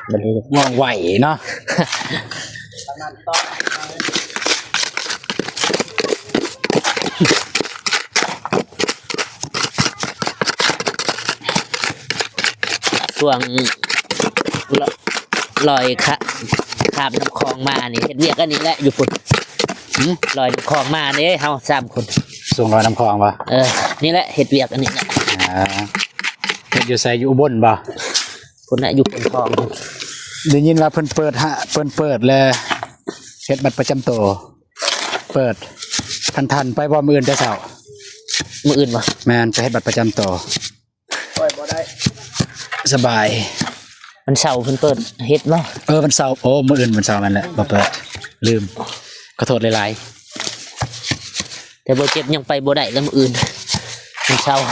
ບັດນີ້ ວ່ອງໄວເນາະ. ຊ່ວງລອຍ ລອຍຂ້າ ຂ້າມນ້ຳຂອງມານີ້ ເຮັດວຽກອັນນີ້ແຫຼະ ຢູ່ພຸ້ນ. ຫື? ລອຍນ້ຳຂອງມາເດ້ ເຮົາສາມຄົນ. ຊ່ວງລອຍນ້ຳຂອງບໍ່? ເອີ ນີ້ແຫຼະ ເຮັດວຽກອັນນີ້ແຫຼະ. ອ່າ ເຮັດຢູ່ໃສ? ຢູ່ອຸບົນບໍ່? ພຸ້ນແຫຼະ ຢູ່ໂພນທອງ. ໄດ້ຍິນວ່າເພິ່ນເປີດ ເພິ່ນເປີດແລ້ວ ເຮັດບັດປະຈຳໂຕ. ເປີດ ທັນ ທັນໄປບໍ່ມື້ອື່ນແຕ່ເຊົ້າ? ມື້ອື່ນບໍ່? ແມ່ນ ໄປເຮັດບັດປະຈຳໂຕ. ຂ້ອຍບໍ່ໄດ້ ສະບາຍ. ວັນເສົາເພິ່ນເປີດເຮັດບໍ່? ເອີ ວັນເສົາ. ໂອ້ ມື້ອື່ນວັນເສົາແມ່ນແຫຼະ ບໍ່ເປີດ ລືມ ຂໍໂທດຫຼາຍໆ. ແຕ່ບໍ່ເຈັບຍັງໄປບໍ່ໄດ້ແລ້ວມື້ອື່ນ ມື້ເຊົ້າ ໄປ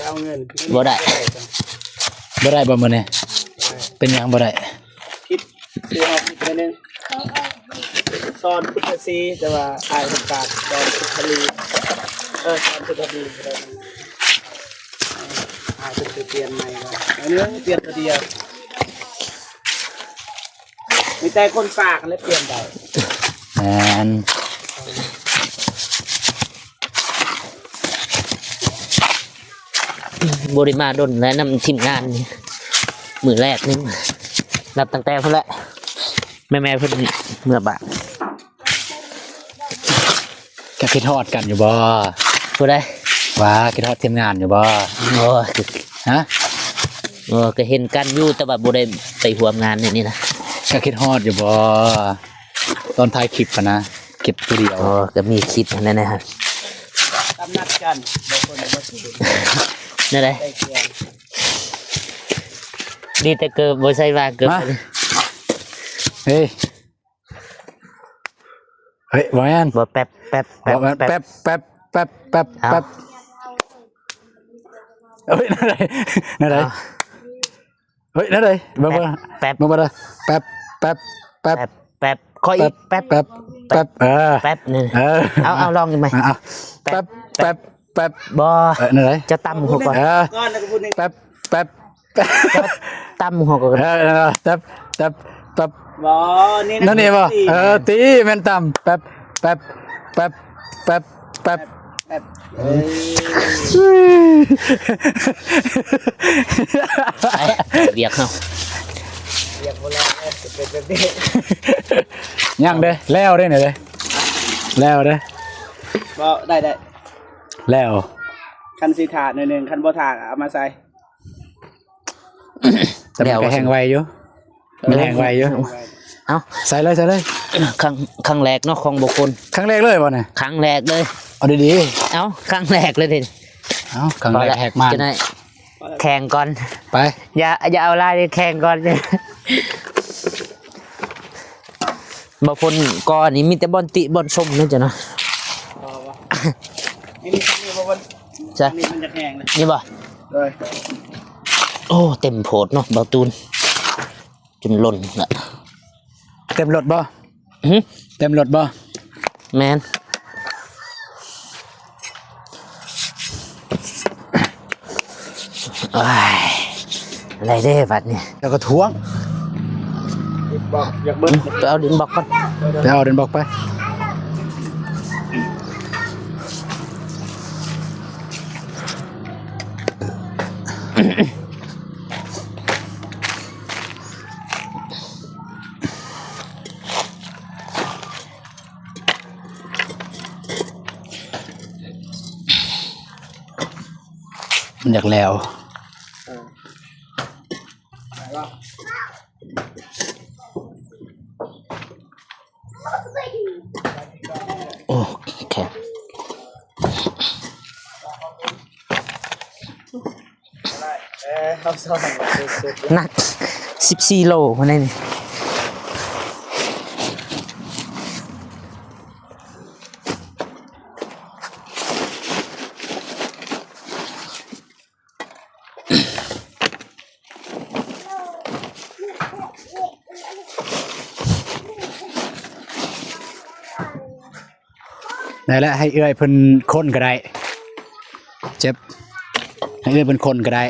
ເອົາເງິນ ບໍ່ໄດ້ ບໍ່ໄດ້ບໍ່ມື້ນີ້? ເປັນຫຍັງບໍ່ໄດ້? ຜິດ ຄືເຮົາຜິດໜ້ອຍໜຶ່ງ ສອນພຸດທະຊີ ແຕ່ວ່າອ້າຍເພິ່ນການສອນພຸດທະລີ ເອີ ສອນພຸດທະລີ ອ້າຍເພິ່ນຊິປ່ຽນໃໝ່ວ່າ ອັນນີ້ປ່ຽນຕົວດຽວ. ມີແຕ່ຄົນຝາກຫັ້ນແຫຼະປ່ຽນໄດ້. ແມ່ນ ບໍ່ໄດ້ມາດົນແລ້ວນຳທີມງານນີ້ ມື້ແລກນີ້ ນັບຕັ້ງແຕ່ພຸ້ນແຫຼະ ແມ່ໆເພິ່ນເມືອບ້ານ. ກະຄິດຮອດກັນຢູ່ບໍ່? ຜູ້ໃດ? ວ່າຄິດຮອດທີມງານຢູ່ບໍ່? ໂອ້ຍ ຮະ? ໂອ້ ກະເຫັນກັນຢູ່ ແຕ່ວ່າບໍ່ໄດ້ໄປຮ່ວມງານນີ້ນະ. ກະຄິດຮອດຢູ່ບໍ່? ຕອນຖ່າຍຄລິບຫັ້ນນະ ຄລິບຜູ້ດຽວ. ໂອ້ ກະມີຄິດຫັ້ນແຫຼະນະ. ຕຳນັດກັນ ບໍ່ຄົນບໍ່ຖືກ ແນວໃດ? ໃກ້ຄຽງ ດີແຕ່ເກີບ ບໍ່ໃສ່ວ່າເກີບ. ມາ ເອີຍ ເຮີ້ຍ ບໍ່ແປັບ ແປັບ ແປັບ ບໍ່ແມ່ນ ແປັບ ແປັບ ແປັບ ແປັບ ເອົ້າ ແປັບ. ເອີຍ ແນວໃດ ແນວໃດ? ເອົ້າ ເຮີ້ຍ ແນວໃດ? ເບິ່ງ ແປັບ ເບິ່ງ ແປັບ ເບິ່ງ ເບິ່ງ ແປັບ ແປັບ ແປັບ ແປັບ ແປັບ ຂໍອີກ ແປັບ ແປັບ ແປັບ ແປັບ ເອີ ແປັບໜຶ່ງ ເອີ ເອົາ ເອົາລອງອີກໃໝ່ ເອົາ ເອົາ ແປັບ ແປັບ ແປັບ ແປັບ ບໍ່ ເອີ ແນວໃດ? ເຈົ້າຕຳຫົວກ່ອນ ເອີ ແປັບ ແປັບ ເຈົ້າຕຳຫົວກ່ອນ ເອີ ແປັບ ແປັບ ແປັບ ບໍ່ ນີ້ນະ ນັ້ນນີ້ບໍ່? ເອີ ຕີ ແມ່ນຕຳ ແປັບ ແປັບ ແປັບ ແປັບ ແປັບ ແປັບ ເອີ ໄປ ວຽກເຮົາ ວຽກບໍ່ແລ້ວ ເປັນແບບນີ້ ຍັງເດ້ ແລ້ວເດ້ນີ້ເດ້ ແລ້ວເດ້ ບໍ່ ໄດ້ ໄດ້ ແລ້ວ ຄັນຊິຖ້າໜ້ອຍໜຶ່ງ ຄັນບໍ່ຖ້າເອົາມາໃສ່ ແຕ່ມັນກະແຫ້ງໄວຢູ່ ມັນແຫ້ງໄວຢູ່ ເອົ້າ ໃສ່ເລີຍ ໃສ່ເລີຍ ຄັ້ງ ຄັ້ງແລກເນາະ ຂອງບຸກຄົນ ຄັ້ງແລກເລີຍບໍ່ນີ້? ຄັ້ງແລກເລີຍ ເອົາດີໆ ເອົ້າ ຄັ້ງແລກເລີຍເດ້ ເອົ້າ ຄັ້ງແລກແຫກມານ ແຂ່ງກ່ອນ ໄປ ຢ່າ ຢ່າເອົາຫຼາຍເດ້ ແຂ່ງກ່ອນ ບໍ່ພົ້ນກໍນີ້ມີແຕ່ບ່ອນຕິບ່ອນຊົມເນາະ ເຈົ້າເນາະ ນີ້ ນີ້ ນີ້ບໍ່ບ່ອນ ໃຊ່ ນີ້ມັນຈະແຮງເລີຍ ນີ້ບໍ່? ໂດຍ ໂອ້ ເຕັມໂພດເນາະ ບ່າວຕູນ ຈົນລົ້ນລະ ເຕັມລົດບໍ່? ຫື? ເຕັມລົດບໍ່? ແມ່ນ ໂອ້ຍ ໄດ້ເດ້ບັດນີ້ ແລ້ວກໍຖ້ວງ ຢາກເບິ່ງ ໄປເອົາດິນບລັອກກ່ອນ ໄປເອົາດິນບລັອກໄປ. ມັນຢາກແລ້ວ ເອີ ໄປບໍ່? ໂອ້ ແຂງ ໜັກສິບສີ່ໂລພຸ້ນເດ້ນີ້. ໄດ້ລະ ໃຫ້ເອື້ອຍເພິ່ນຄົນກໍໄດ້ ເຈັບ ໃຫ້ເອື້ອຍເພິ່ນຄົນກໍໄດ້.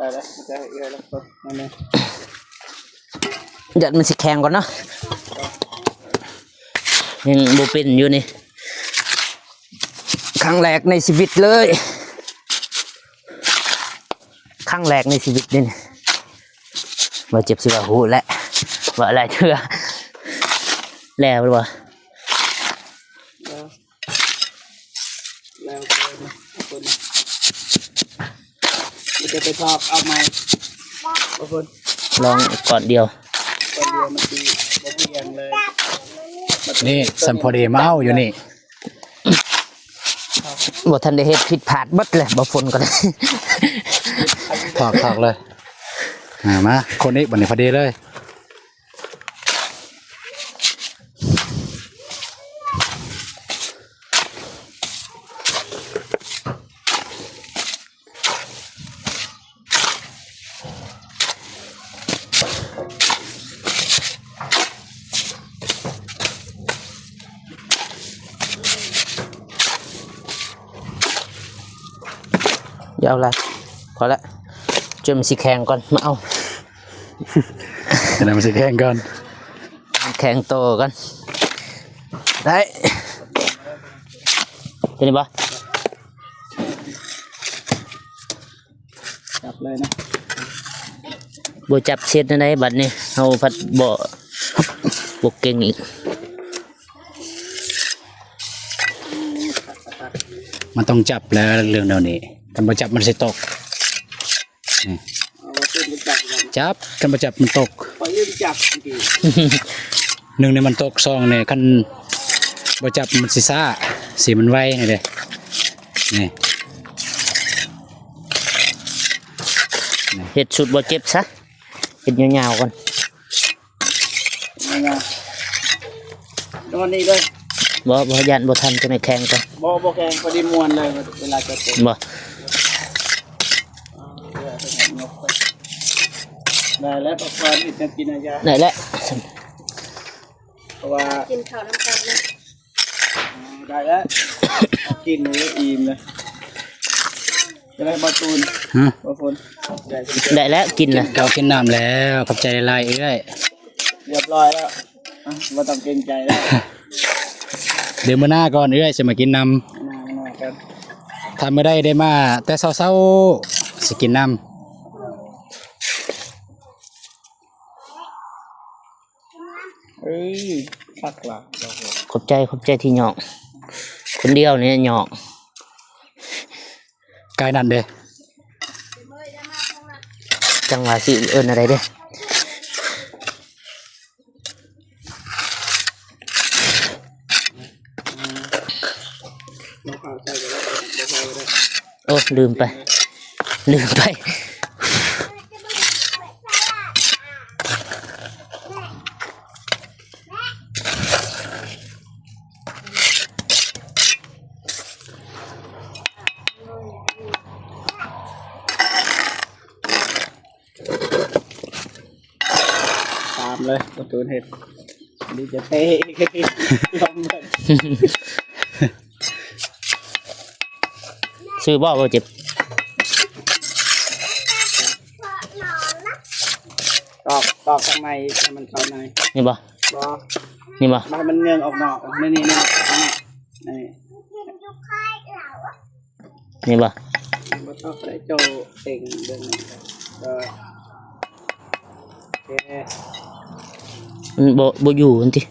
ໄດ້ແລ້ວ ເອົາໃຫ້ເອື້ອຍແລ້ວກົດມາແດ່ ຢ້ານມັນຊິແຂງກ່ອນເນາະ ຍັງບໍ່ເປັນຢູ່ນີ້ ຄັ້ງແລກໃນຊີວິດເລີຍ ຄັ້ງແລກໃນຊີວິດເດ້ນີ້ ບໍ່ເຈັບຊິວ່າຮູ້ແຫຼະ ວ່າຫຼາຍເທື່ອ ແລ້ວບໍ່? ແລ້ວ ແລ້ວເກີນ ເອົາຄົນ ມັນຈະໄປທອກເອົາໃໝ່ ບໍ່ຄົນ ລອງກ່ອນດຽວ ກ່ອນດຽວມັນຊິບໍ່ພຽງເລີຍ ນີ້ ສ່ຳພໍດີມາເອົາຢູ່ນີ້ ບໍ່ທັນໄດ້ເຮັດ ຜິດພາດເບິດເລີຍ ບໍ່ຝົນກໍໄດ້ ຖອກ ຖອກເລີຍ ອ່າ ມາຄົນອີກ ບັດນີ້ພໍດີເລີຍ ຢ່າເອົາຫຼາຍ ພໍລະ ຈົນມັນຊິແຂງກ່ອນ ມາເອົາ ອັນນັ້ນມັນຊິແຂງກ່ອນ ແຂງໂຕກ່ອນ ໄດ້ ຕົວນີ້ບໍ່? ຈັບເລີຍນະ ບໍ່ຈັບເຮັດແນວໃດບັດນີ້ ເຮົາພັດບໍ່ ບໍ່ເກັ່ງອີກ ມັນຕ້ອງຈັບແລ້ວເລື່ອງແນວນີ້ ຄັນບໍ່ຈັບມັນຊິຕົກ ນີ້ ຈັບ ຄັນບໍ່ຈັບມັນຕົກ ຂ້ອຍລືມຈັບ ໜຶ່ງນີ້ມັນຕົກ ສອງນີ້ຄັນບໍ່ຈັບມັນຊິຊ້າ ສີມັນໄວນີ້ເດ້ ນີ້ ເຮັດຊຸດບໍ່ເຈັບຊະ ເຮັດຍາວໆກ່ອນ ຍາວໆ ນອນນີ້ເດີ ບໍ່ ບໍ່ ຢ້ານບໍ່ທັນ ຕົວນີ້ແຂງກ່ອນ ບໍ່ ບໍ່ແຂງ ພໍດີມ່ວນເລີຍ ເວລາຈະຕົກ ບໍ່ ເອີ ເຮັດໃຫ້ຍົກໄປ ໄດ້ແລ້ວ ປະກອນເຮັດຫຍັງກິນອາຍາ ໄດ້ແລ້ວ ເພາະວ່າ ກິນເຂົ້ານຳກັນເນາະ ໄດ້ແລ້ວ ກິນມື້ອີ່ມເລີຍ ຈະໄດ້ບໍ່ຕູນ ຮະ ບໍ່ຝົນ ໄດ້ແລ້ວ ກິນແລ້ວ ກິນເຂົ້າກິນນ້ຳແລ້ວ ຂອບໃຈຫຼາຍໆເອື້ອຍ ຮຽບຮ້ອຍແລ້ວ ອ່ະ ບໍ່ຕ້ອງເກງໃຈແລ້ວ ດຽວມື້ໜ້າກ່ອນເອື້ອຍຊິມາກິນນຳ ມື້ໜ້າ ມື້ໜ້າກັນ ຖ້າມື້ໃດໄດ້ມາແຕ່ເຊົ້າໆ ຊິກິນນຳ. ເອີ ຄັກຫຼາຍ ຂອບໃຈ ຂອບໃຈທີ່ຫຍອກ ຄົນດຽວນີ້ຫຍອກ ກາຍນັ້ນເດ້ ຈັງຫວະຊິເອີ້ນແນວໃດເດ້. ໂອ້ ລືມໄປ ລືມໄປ ຕາມເລີຍ ປະຕູເຮັດ ດີຈະເຕະ ລອງເບິ່ງ ຊື່ບໍ່ ບໍ່ເຈັບ ຕອກ ຕອກທາງໃນ ໃຫ້ມັນເຂົ້າໃນ ນີ້ບໍ່? ບໍ່ ນີ້ບໍ່? ມັນ ມັນເງິ່ງອອກນອກ ນີ້ ນີ້ ນີ້ ນີ້ ນີ້ ນີ້ບໍ່? ບໍ່ຕ້ອງໄດ້ໂຈເຕັງເບິ່ງ ເອີ ໂອເຄ ມັນບໍ່ ບໍ່ຢູ່ຫັ້ນຕິ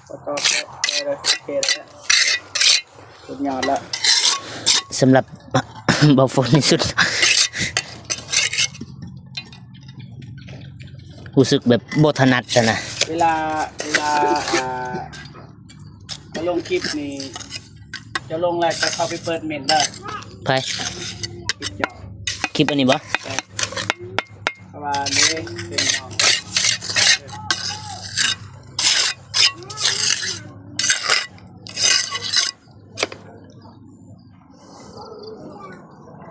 ບໍ່ຕ້ອງ ໂອເຄແລ້ວ ສຸດຍອດແລ້ວ ສຳລັບ ບໍ່ຝົນທີ່ສຸດ ຮູ້ສຶກແບບບໍ່ຖະໜັດຫັ້ນນະ ເວລາ ເວລາ ອ່າ ເຈົ້າລົງຄລິບນີ້ ເຈົ້າລົງແລ້ວເຈົ້າເຂົ້າໄປເປີດເມັ້ນເດີ ໃຜ? ຄລິບເຈົ້າ ຄລິບອັນນີ້ບໍ່? ເອີ ເພາະວ່ານີ້ເປັນຂອງ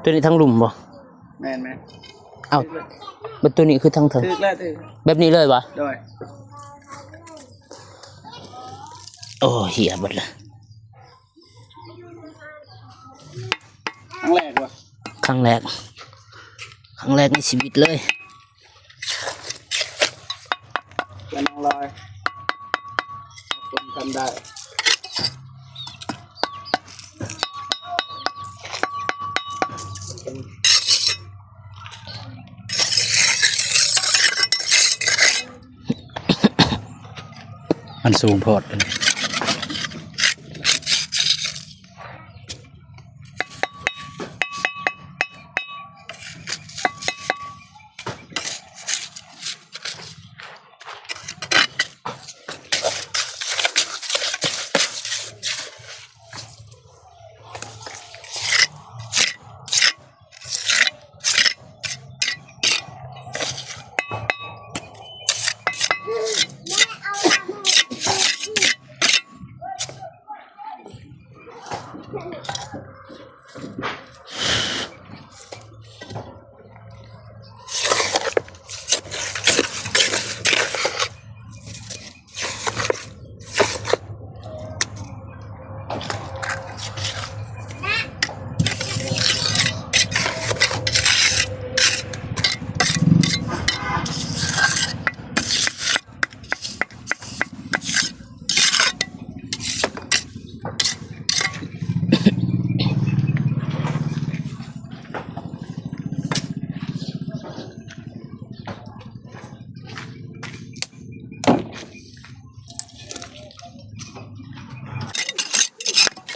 ຕົວນີ້ທາງລຸ່ມບໍ່? ແມ່ນໆ ເອົ້າ ບັດຕົວນີ້ຄືທາງເທິງ ຖືກແລ້ວ ຖືກ ແບບນີ້ເລີຍບໍ່? ໂດຍ ໂອ້ ເຫຍເບິດລະ ຄັ້ງແລກບໍ່? ຄັ້ງແລກ ຄັ້ງແລກໃນຊີວິດເລີຍ. ເພື່ອນນ້ອງລອຍ ຄົນທຳໄດ້. ມັນສູງໂພດ.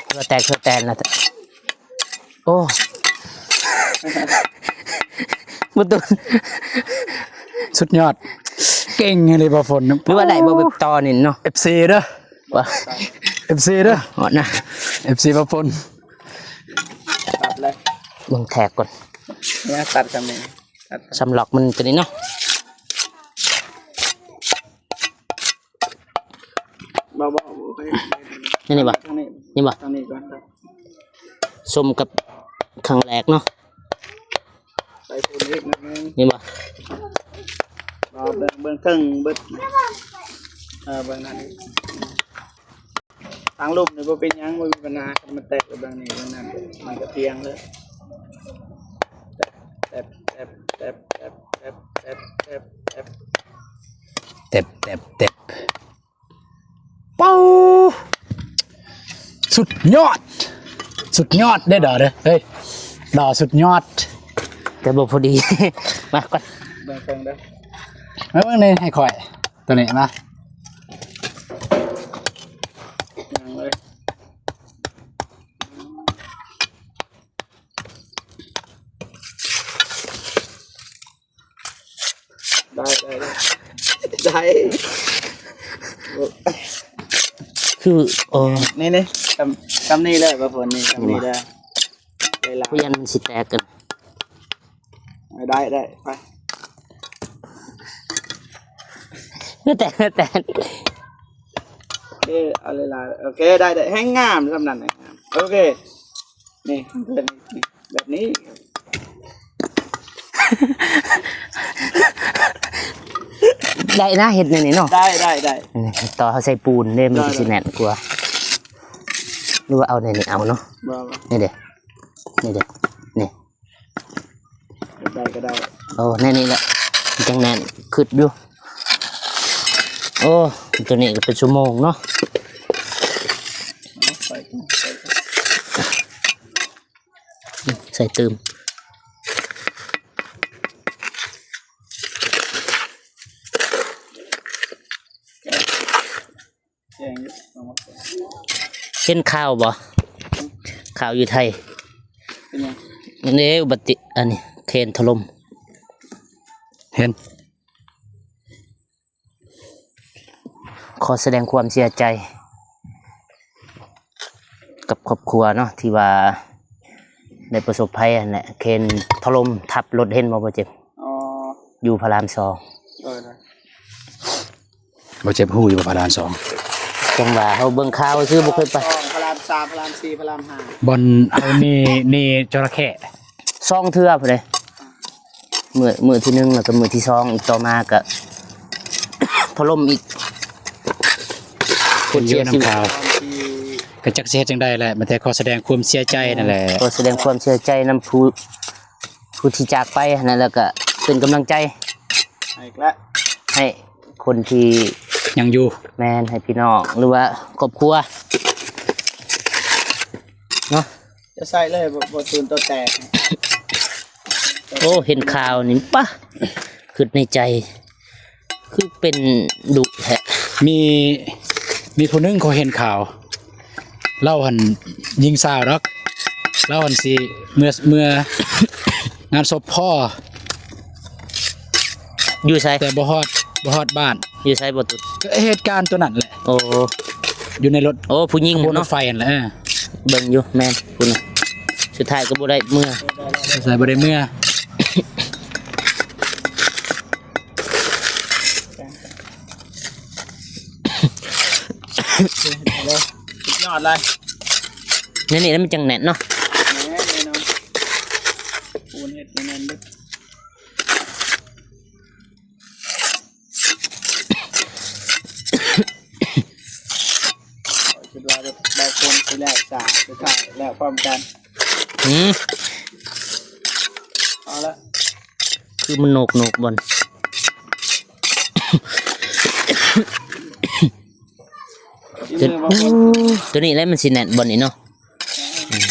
ເຄືອແຕກເຄືອແຕນລະ. ໂອ້ ບໍ່ຕຸນ ສຸດຍອດ ເກັ່ງອີ່ຫຼີບ່າວຝົນ. ຫຼືວ່າໄດ້ບໍ່ແບບຕໍ່ນີ້ເນາະ ເອັຟຊີເດີ ວ່າ ເອັຟຊີເດີ ຮອດນະ ເອັຟຊີບ່າວຝົນ. ຕັດເລີຍ ເບິ່ງແທກກ່ອນ ນີ້ຕັດກັນນີ້ ຕັດ ສຳລັອກມັນຕົວນີ້ເນາະ. ບໍ່ ບໍ່ ບໍ່ ນີ້ ນີ້ບໍ່ ທາງນີ້ ນີ້ບໍ່ ທາງນີ້ກ່ອນ ຊົມກັບຄັ້ງແລກເນາະ. ໃສ່ຝຸ່ນອີກໜ້ອຍໜຶ່ງ ນີ້ບໍ່ ບໍ່ ເບິ່ງ ເບິ່ງເທິງເບິດ ເອີ ເບິ່ງນັ້ນອີກ. ທາງລຸ່ມນີ້ບໍ່ເປັນຫຍັງ ບໍ່ມີບັນຫາ ຄັນມັນແຕກແລ້ວເບິ່ງນີ້ເບິ່ງນັ້ນ ມັນກະທ່ຽງເລີຍ. ແຕບ ແຕບ ແຕບ ເຕັບ ເຕັບ ເຕັບ ເຕັບ ເຕັບ ເຕັບ ເຕັບ ເຕັບ ເຕັບ ເຕັບ ເຕັບ ເປົ່າ ສຸດຍອດ ສຸດຍອດເດ້ດາເດີ ເຮີ້ຍ ດາສຸດຍອດ ແຕ່ບໍ່ພໍດີ ມາກ່ອນ ເບິ່ງເບິ່ງເດີ ມາເບິ່ງນີ້ໃຫ້ຂ້ອຍ ຕົວນີ້ມາ ຍັງເລີຍ. ໄດ້ ໄດ້ ໄດ້ ໄດ້ ຄື ເອີ ນີ້ ນີ້ ຊ່ຳ ຊ່ຳນີ້ແຫຼະ ບ່າວຝົນນີ້ ຊ່ຳນີ້ເດີ ໄດ້ລະ ຢ້ານມັນຊິແຕກກັນ ໄດ້ ໄດ້ ໄປ ແຕ່ ແຕ່ ເອີ ເອົາຫຼາຍໆ ໂອເຄ ໄດ້ ໄດ້ ແຮງງາມ ຊ່ຳນັ້ນ ແຮງງາມ ໂອເຄ. ນີ້ ນີ້ ແບບນີ້ ໄດ້ນະ ເຮັດແນວນີ້ເນາະ ໄດ້ ໄດ້ ໄດ້ ນີ້ ຕໍ່ເຮົາໃສ່ປູນເດ້ ມັນ ໄດ້ ຊິແໜ້ນກວ່າ ຫຼືວ່າເອົາແນວນີ້ເອົາເນາະ ບໍ່ ບໍ່ ນີ້ເດ້ ນີ້ເດ້ ນີ້ ໄດ້ກໍໄດ້ ໂອ້ ແນວນີ້ແຫຼະ ມັນຈັ່ງແໜ້ນ ຄຶດຢູ່ ໂອ້ ຕົວນີ້ກໍເປັນຊົ່ວໂມງເນາະ ໃສ່ຕື່ມ ໃສ່ຕື່ມ ແກງຢູ່ ເຫັນຂ່າວບໍ່? ຂ່າວຢູ່ໄທ ເປັນຫຍັງ? ອັນນີ້ອຸບັດຕິ ອັນນີ້ເຄນຖະຫຼົ່ມ ເຫັນ ຂໍສະແດງຄວາມເສຍໃຈກັບຄອບຄົວເນາະ ທີ່ວ່າໄດ້ປະສົບໄພຫັ້ນແຫຼະ ເຄນຖະຫຼົ່ມທັບລົດ ເຫັນບໍ່ ບໍ່ເຈັບ? ອໍ ຢູ່ພະລາມສອງ ໂດຍໆ ບໍ່ເຈັບ ຮູ້ຢູ່ບໍ່ ພະລາມສອງ? ຈັ່ງວ່າເຮົາເບິ່ງຂ່າວຊື່ບໍ່ເຄີຍໄປ ພະລາມສອງ ພະລາມສາມ ພະລາມສີ່ ພະລາມຫ້າ ບ່ອນເຮົາໜີ ໜີຈໍລະເຂ້ ສອງເທື່ອພຸ້ນເດ້ ມື້ ມື້ທີໜຶ່ງ ແລ້ວກໍມື້ທີສອງ ອີກຕໍ່ມາກໍຖະຫຼົ່ມອີກ ຄົນເສຍຊີວິດ ກໍຈັກຊິເຮັດຈັ່ງໃດແຫຼະ ມີແຕ່ຂໍສະແດງຄວາມເສຍໃຈນັ້ນແຫຼະ ຂໍສະແດງຄວາມເສຍໃຈນຳຜູ້ ຜູ້ທີ່ຈາກໄປຫັ້ນນະ ແລ້ວກໍເປັນກຳລັງໃຈໃຫ້ອີກແລ້ວ ໃຫ້ຄົນທີ່ຍັງຢູ່ ແມ່ນ ໃຫ້ພີ່ນ້ອງ ຫຼືວ່າຄອບຄົວເນາະ. ຈະໃສ່ເລີຍ ບໍ່ ບໍ່ ຕູນໂຕແຕກ. ໂອ້ ເຫັນຂ່າວນີ້ປະ ຄິດໃນໃຈ ຄືເປັນດຸແທ້. ມີ ມີຜູ້ໜຶ່ງເຂົາເຫັນຂ່າວ ລາວຫັ້ນຍິງສາວດອກ ລາວຫັ້ນຊິເມືອ ເມືອງານສົບພໍ່ ຢູ່ໃສ? ແຕ່ບໍ່ຮອດ ບໍ່ຮອດບ້ານ. ຢູ່ໃສບໍ່ຕຸດ? ກໍເຫດການຕົວນັ້ນແຫຼະ. ໂອ້ ຢູ່ໃນລົດ ໂອ້ ຜູ້ຍິງເນາະ ຂະບວນລົດໄຟຫັ້ນແຫຼະ. ເອີ ເບິ່ງຢູ່ ແມ່ນ ພຸ້ນນະ ສຸດທ້າຍກໍບໍ່ໄດ້ເມືອ ສຸດທ້າຍບໍ່ໄດ້ເມືອ. ສຸດຍອດເລີຍ ແນວນີ້ແລ້ວມັນຈັ່ງແໜ້ນເນາະ. ແໜ້ນແນ່ນອນ ປູນເຮັດແໜ້ນເດີ້. ຂ້ອຍຄິດວ່າແບບບາງຄົນຊິແລ້ວຊ້າ ສຸດທ້າຍແລ້ວພ້ອມກັນ. ອືມ ເອົາລະ ຄືມັນໂໜກໆ ບ່ອນ ໂອ້ ໂຕນີ້ແຫຼະມັນຊິແໜ້ນບ່ອນນີ້ເນາະ. ອືມ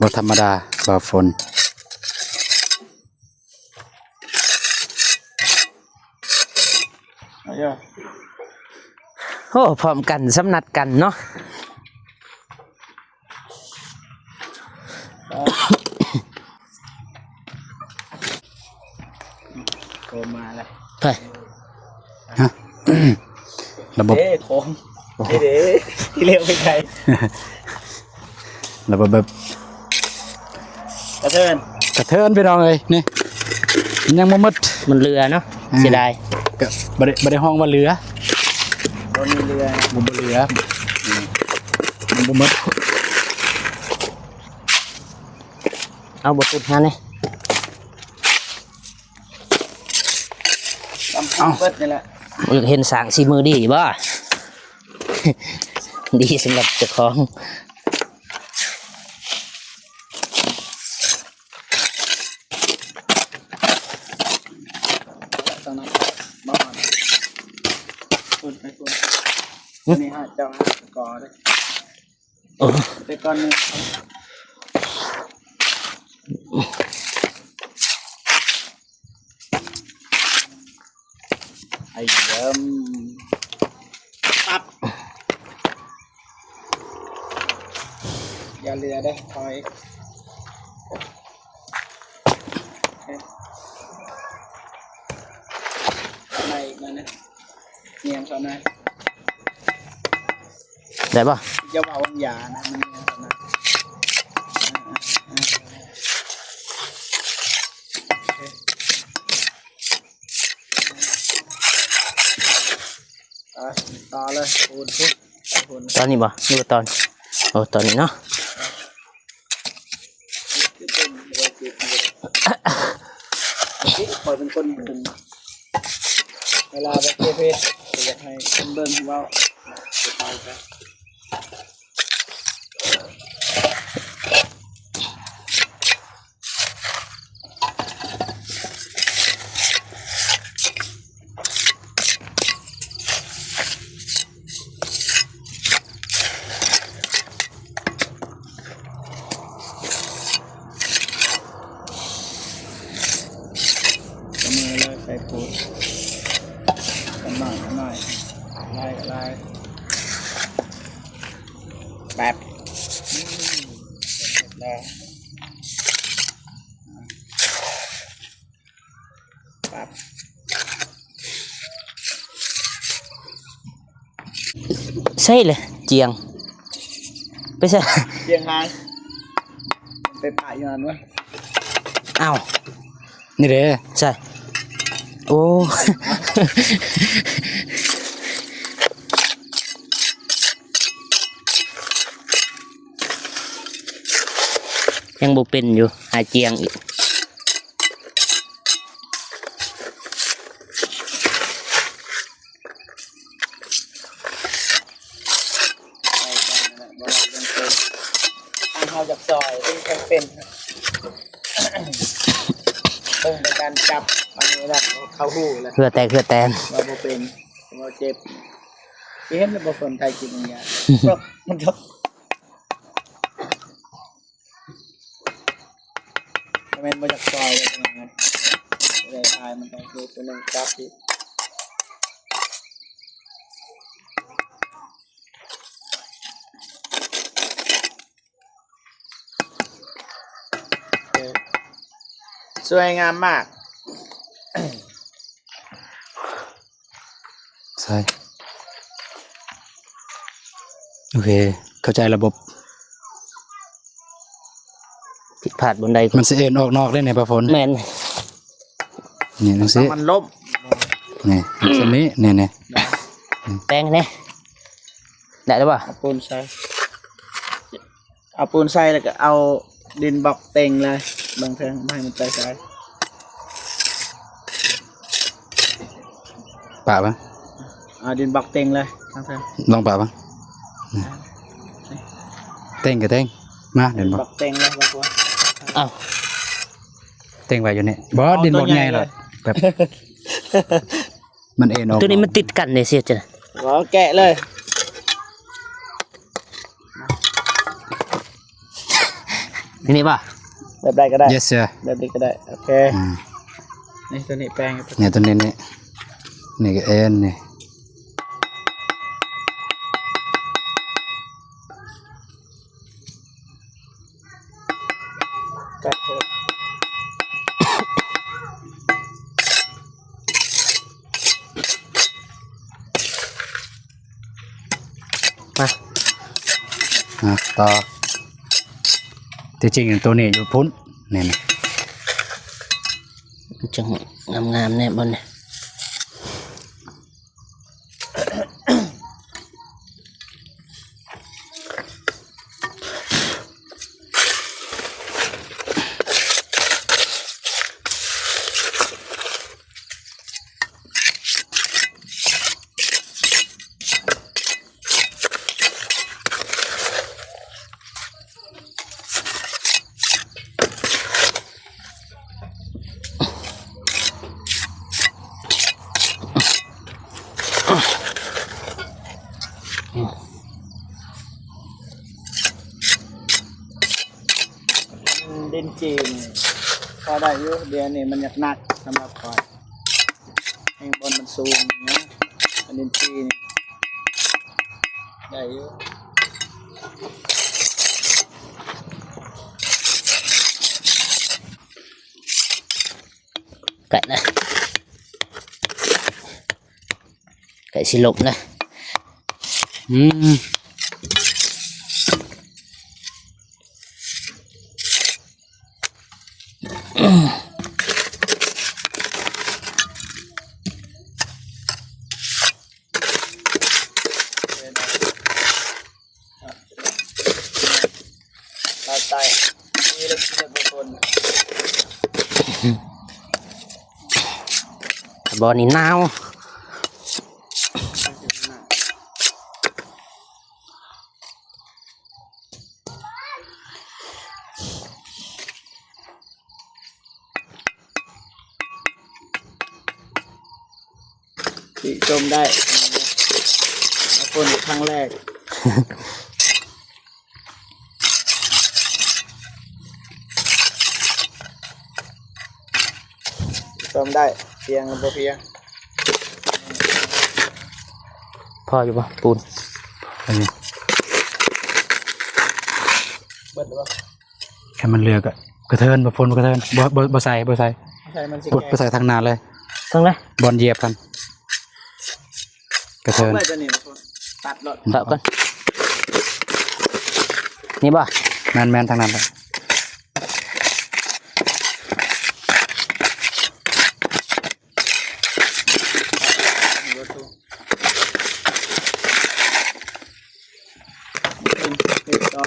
ບໍ່ທຳມະດາ ບ່າວຝົນ. ໂອ້ ພ້ອມກັນ ສຳນັດກັນເນາະ. ໂທມາແລ້ວ ໃຜ? ຮະ ລະບົບ ເດ້ ຂອງ ໂອ້ໂຫ ເດ້ ທີ່ເລວໄປໄກ ລະບົບແບບ ກະເທີນ ກະເທີນພີ່ນ້ອງເອີຍ. ນີ້ ມັນຍັງບໍ່ໝົດ ມັນເຫຼືອເນາະ. ອືມ ເສຍດາຍ ກະບໍ່ໄດ້ ບໍ່ໄດ້ຮ້ອງວ່າເຫຼືອ ບໍ່ມີເຫຼືອ ບໍ່ ບໍ່ເຫຼືອ ອືມ ມັນບໍ່ໝົດ. ເອົາ ບໍ່ຕຸດຫາແດ່. ເອົ້າ ເບິດນີ້ແຫຼະ ເຫັນສ້າງສີມືດີບໍ່? ດີສຳລັບເຈົ້າຂອງ. ໂອ້ ໄປກ່ອນໜຶ່ງ ໄອ້ເດີມ ປັບ ຢ່າເຫຼືອເດີ້ ຖອຍ ໄປອີກໜ້ອຍໜຶ່ງ ນຽນເຂົ້າໜ້ອຍ. ໄດ້ບໍ່? ຢ່າເວົ້າວ່າຢານະ ມັນແມ່ນຂະໜາດ ອ່າ ຕໍ່ເລີຍ ຫຸ່ນ ຫຸ່ນ ຫຸ່ນ ຕອນນີ້ບໍ່? ຫຼືວ່າຕອນ ໂອ້ ຕອນນີ້ເນາະ. ຂ້ອຍເປັນຄົນເບິ່ງ ເວລາໄປເກັບເຫັດ ກໍຢາກໃຫ້ຄົນເບິ່ງເວົ້າ ກະມືເລີຍ ໃສ່ປູນ ກະໝ້າງໜ້ອຍ ລາຍກະລາຍ ແປັບ ອືມ ເຮັດແລ້ວ. ປັບ ໃສ່ເລີຍ ຈຽງ ໄປໃສ່ ຈຽງຫາຍ ໄປປະຢູ່ຫັ້ນວະ. ອ້າວ ນີ້ເດ້ ໃສ່ ໂອ້ ຍັງບໍ່ເປັນຢູ່ ຫາຈຽງອີກ. ໃສ່ກັນນັ້ນແຫຼະ ບໍ່ໄດ້ເລື່ອງເປັນ ທາງເຮົາຢາກຊອຍ ເປັນ ເປັນ ເປັນ. ເບິ່ງແຕ່ການຈັບ ອັນນີ້ລະເຂົາຮູ້ແລ້ວ ເຫື່ອແຕກເຫື່ອແຕນ ວ່າບໍ່ເປັນ ວ່າເຈັບ ຊິເຫັນແລ້ວບໍ່ສົນໃຈກິນຫຍັງ ມັນກໍ ບໍ່ແມ່ນບໍ່ຢາກຊ່ອຍເດ້ ບໍ່ໄດ້ອາຍ ມັນຕ້ອງເຮັດ ຕົວໜຶ່ງຈັບອີກ ເອີ ສວຍງາມມາກ. ໃສ່ ໂອເຄ ເຂົ້າໃຈລະບົບ ຜິດພາດບ່ອນໃດ ມັນຊິເອັນອອກນອກເດ້ນີ້ ປາຝົນ ແມ່ນ ນີ້ຈັ່ງຊີ້ ມັນລົ້ມ ນີ້ ແບບນີ້ ນີ້ ນີ້ ແປງແດ່ ໄດ້ແລ້ວບໍ່? ເອົາປູນໃສ່ ເອົາປູນໃສ່ ແລ້ວກໍເອົາດິນບລັອກເຕັງເລີຍ ເບິ່ງເຖິງ ບໍ່ໃຫ້ມັນໄຕສາຍ ປະເບິ່ງ ເອົາດິນບລັອກເຕັງເລີຍ ທາງເທິງ ລອງປະເບິ່ງ ເຕັງກໍເຕັງ ມາ ດິນບລັອກ ເຕັງເລີຍ ເອົາ ເຕັງໄວ້ຢູ່ນີ້ ບໍ່ ເອົາດິນບລັອກໃຫຍ່ ໂຕໃຫຍ່ເລີຍ ແບບ ມັນເອັນອອກ ໂຕນີ້ມັນຕິດກັນເດ້ ຊິເຮັດຈັ່ງໃດ? ເອົາແກະເລີຍ ນີ້ ນີ້ບໍ່? ແບບໃດກໍໄດ້ Yes sir ແບບນີ້ກໍໄດ້ ໂອເຄ ອືມ ນີ້ ໂຕນີ້ແປງ ນີ້ ໂຕນີ້ ນີ້ ນີ້ກໍເອັນນີ້. ມາ ມາຕໍ່ ທີ່ຈິງໂຕນີ້ຢູ່ພຸ້ນ ນີ້ນະ ມັນຈັ່ງງາມໆແນ່ບ່ອນນີ້. ດິນຈີນພໍໄດ້ຢູ່ ດຽວນີ້ມັນຢາກໜັກສຳລັບຂ້ອຍ ແຮງບ່ອນມັນສູງນະ ອັນດິນຈີນໄດ້ຢູ່ ໃກ້ລະ ໃກ້ຊິລົບລະ ອືມ. ລາວໃຕ້ ມີເລັກມີນ້ອຍບໍ່ຄົນ ບ່ອນນີ້ໜາວ. ຕິຊົມໄດ້ ມາຄົນຄັ້ງແລກ ຊົມໄດ້ ພຽງບໍ່ພຽງ ພໍຢູ່ບໍ່? ປູນ ເບິດແລ້ວບໍ່? ຄັນມັນເຫຼືອກໍກະເທີນ ບໍ່ຝົນ ບໍ່ກະເທີນ ບໍ່ ບໍ່ ບໍ່ໃສ່ ບໍ່ໃສ່ ໃສ່ມັນຊິ ປຸດ ແຂງ ໄປໃສ່ທາງໜ້າເລີຍ ທາງໃດ? ບ່ອນຢຽບຫັ້ນ ກະເທີນ ເອົາໄວ້ຕົວນີ້ ຕັດໂລດ ຕັດກ່ອນ ນີ້ບໍ່? ແມ່ນໆ ທາງນັ້ນແຫຼະ ເຮັດຕໍ່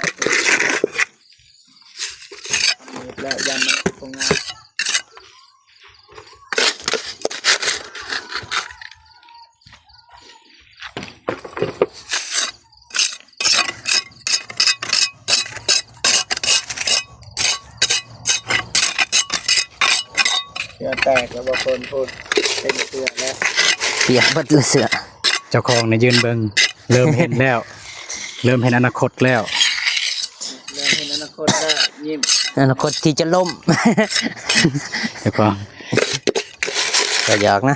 ເຮັດແລ້ວຢ້ານມັນບໍ່ງາມ. ເ ເສື້ອແຕກແລ້ວບໍ່ຄົນ ພຸ້ນ ເຕັມເສື້ອແລ້ວ ປຽກເບິດເລີຍເສື້ອ. ເຈົ້າຂອງນີ້ຢືນເບິ່ງ ເລີ່ມເຫັນແລ້ວ ເລີ່ມເຫັນອະນາຄົດແລ້ວ ເລີ່ມເຫັນອະນາຄົດແລ້ວ ຍິ້ມ ອະນາຄົດທີ່ຈະລົ້ມ ເຈົ້າຂອງ ກໍຢາກນະ.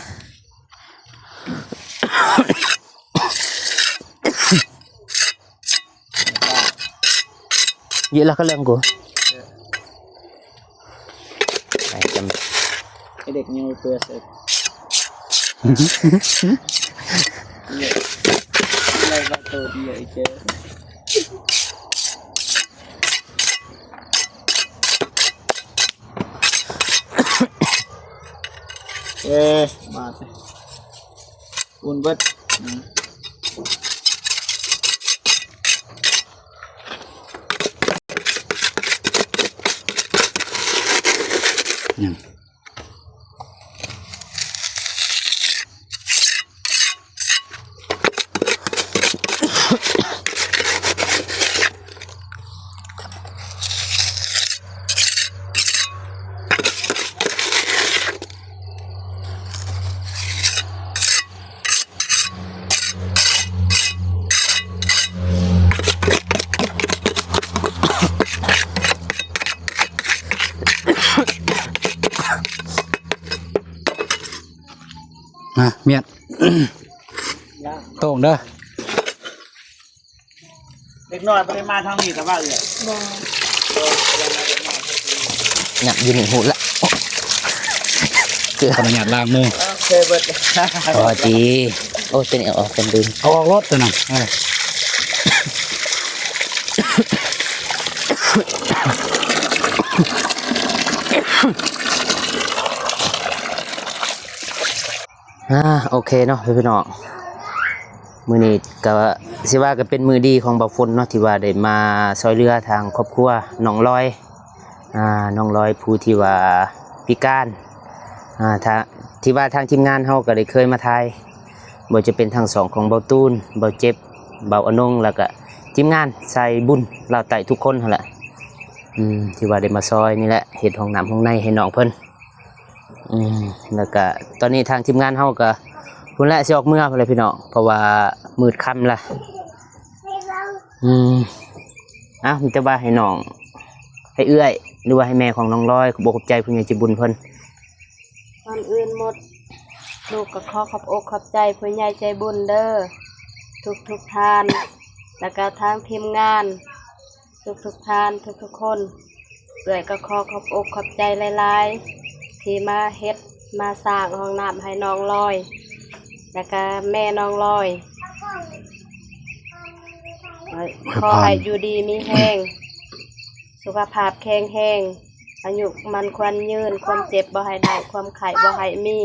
ເຍາະລະກະເລື່ອງກູ ໄປຈຳ ໄອ້ເດັກຍັງບໍ່ເປືອເສິກ ເຍາະ ໄລ່ວ່າໂຕດຽວອີກເດີ. ເອີ ມາ ອຸ່ນເບິດ ອືມ ຍັງ. ມາ ມຽດ ໂຕ່ງເດີ. ເດັກນ້ອຍບໍ່ໄດ້ມາທາງນີ້ ແຕ່ວ່າເອື້ອຍ ບໍ່ ຍັບຢູ່ນີ້ ຮູ້ລະ ເກືອ ຂໍອະນຸຍາດລ້າງມື ເອີ ເຄີຍເບິດ ພໍດີ. ໂອ້ຍ ຕົວນີ້ເອົາອອກກ່ອນ ດື່ມ ເອົາອອກໂລດຕົວນັ້ນ ເອີ. ອ່າ ໂອເຄເນາະພີ່ນ້ອງ ມື້ນີ້ກໍຊິວ່າກໍເປັນມື້ດີຂອງບ່າວຝົນເນາະ ທີ່ວ່າໄດ້ມາຊ່ອຍເຫຼືອທາງຄອບຄົວນ້ອງລອຍ ອ່າ ນ້ອງລອຍຜູ້ທີ່ວ່າພິການ ອ່າ ທີ່ວ່າທາງທີມງານເຮົາກໍໄດ້ເຄີຍມາຖ່າຍ ບໍ່ວ່າຈະເປັນທາງຊ່ອງຂອງບ່າວຕູນ ບ່າວເຈັບ ບ່າວອະນົງ ແລ້ວກໍທີມງານສາຍບຸນລາວໃຕ້ທຸກຄົນຫັ້ນແຫຼະ ອືມ ທີ່ວ່າໄດ້ມາຊ່ອຍນີ້ແຫຼະ ເຮັດຫ້ອງນ້ຳຫ້ອງໃນໃຫ້ນ້ອງເພິ່ນ. ອືມ ແລ້ວກະຕອນນີ້ທາງທີມງານເຮົາກະພຸ້ນແຫຼະ ຊິອອກເມືອພຸ້ນແຫຼະພີ່ນ້ອງ ເພາະວ່າມືດຄ່ຳລະ ອືມ ເອົ້າ ມີແຕ່ວ່າໃຫ້ນ້ອງ ໃຫ້ເອື້ອຍ ຫຼືວ່າໃຫ້ແມ່ຂອງນ້ອງລອຍ ຂອບອົກຂອບໃຈຜູ້ໃຫຍ່ໃຈບຸນເພິ່ນ. ກ່ອນອື່ນໝົດ ລູກກໍຂໍຂອບອົກຂອບໃຈຜູ້ໃຫຍ່ໃຈບຸນເດີ ທຸກໆທ່ານ ແລ້ວກະທາງທີມງານ ທຸກໆທ່ານ ທຸກໆຄົນ ເອື້ອຍກໍຂໍຂອບອົກຂອບໃຈຫຼາຍໆ ທີ່ມາເຮັດມາສ້າງຫ້ອງນ້ຳໃຫ້ນ້ອງລອຍ ແລ້ວກະແມ່ນ້ອງລອຍ ຂໍໃຫ້ຢູ່ດີມີແຮງ ສຸຂະພາບແຂງແຮງ ອາຍຸໝັ້ນຂວັນຍືນ ຄວາມເຈັບບໍ່ໃຫ້ໄດ້ ຄວາມໄຂ້ບໍ່ໃຫ້ມີ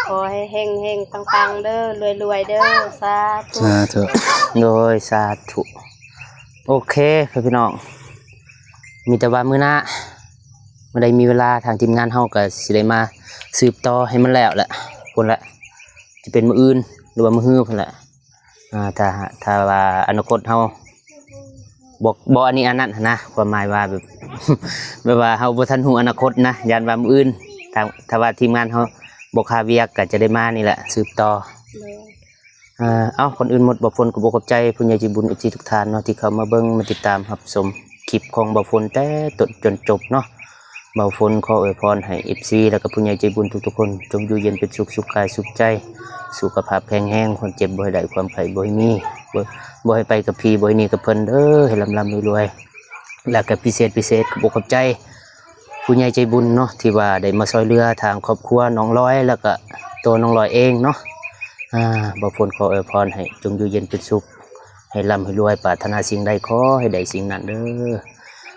ຂໍໃຫ້ເຮັງໆ ປັງໆ ເດີ ລວຍໆ ເດີ ສາທຸ ສາທຸ ໂດຍ ສາທຸ. ໂອເຄ ພີ່ນ້ອງ ມີແຕ່ວ່າມື້ໜ້າ ມື້ໃດມີເວລາ ທາງທີມງານເຮົາກໍຊິໄດ້ມາສືບຕໍ່ໃຫ້ມັນແລ້ວແຫຼະ ພຸ້ນແຫຼະ ຈະເປັນມື້ອື່ນ ຫຼືວ່າມື້ຮືພຸ້ນແຫຼະ ອ່າ ຖ້າ ຖ້າວ່າອະນາຄົດເຮົາບໍ່ ບໍ່ອັນນີ້ອັນນັ້ນຫັ້ນນະ ຄວາມໝາຍວ່າແບບ ແບບວ່າເຮົາບໍ່ທັນຮູ້ອະນາຄົດນະ ຢ້ານວ່າມື້ອື່ນ ຖ້າ ຖ້າວ່າທີມງານເຮົາບໍ່ຄາວຽກ ກໍຈະໄດ້ມານີ້ແຫຼະ ສືບຕໍ່ ໂດຍ ເອີ ເອົ້າ ກ່ອນອື່ນໝົດ ບ່າວຝົນຂອບອົກຂອບໃຈຜູ້ໃຫຍ່ໃຈບຸນ ເອັຟຊີ ທຸກທ່ານເນາະ ທີ່ເຂົ້າມາເບິ່ງມາຕິດຕາມຮັບຊົມຄລິບຂອງບ່າວຝົນແຕ່ຕົ້ນຈົນຈົບເນາະ. ບ່າວຝົນຂໍອວຍພອນໃຫ້ ເອັຟຊີ ແລ້ວກໍຜູ້ໃຫຍ່ໃຈບຸນທຸກໆຄົນ ຈົ່ງຢູ່ເຢັນເປັນສຸກ ສຸກກາຍສຸກໃຈ ສຸຂະພາບແຂງແຮງ ຄວາມເຈັບບໍ່ໃຫ້ໄດ້ ຄວາມໄຂ້ບໍ່ໃຫ້ມີ ບໍ່ ບໍ່ໃຫ້ໄປກັບຜີ ບໍ່ໃຫ້ໜີກັບເພິ່ນເດີ ໃຫ້ລ່ຳໆລວຍໆ ແລ້ວກໍພິເສດ ພິເສດ ຂອບອົກຂອບໃຈ ຜູ້ໃຫຍ່ໃຈບຸນເນາະ ທີ່ວ່າໄດ້ມາຊ່ອຍເຫຼືອທາງຄອບຄົວນ້ອງລອຍ ແລ້ວກະຕົວນ້ອງລອຍເອງເນາະ. ອ່າ ບ່າວຝົນຂໍອວຍພອນໃຫ້ຈົ່ງຢູ່ເຢັນເປັນສຸກ ໃຫ້ລ່ຳໃຫ້ລວຍ ປາດຖະໜາສິ່ງໃດຂໍໃຫ້ໄດ້ສິ່ງນັ້ນເດີ.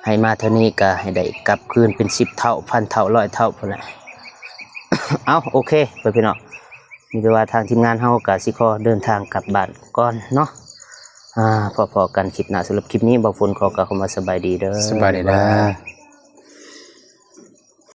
ໃຫ້ມາເທື່ອນີ້ກະໃຫ້ໄດ້ກັບຄືນເປັນສິບເທົ່າ ພັນເທົ່າ ຮ້ອຍເທົ່າພຸ້ນແຫຼະ. ເອົ້າ ໂອເຄ ເພື່ອນພີ່ນ້ອງ ມີແຕ່ວ່າທາງທີມງານເຮົາກະຊິຂໍເດີນທາງກັບບ້ານກ່ອນເນາະ. ອ່າ ພໍ້ໆກັນຄລິບໜ້າ. ສຳລັບຄລິບນີ້ ບ່າວຝົນຂໍກ່າວຄຳວ່າສະບາຍດີເດີ. ສະບາຍດີເດີ.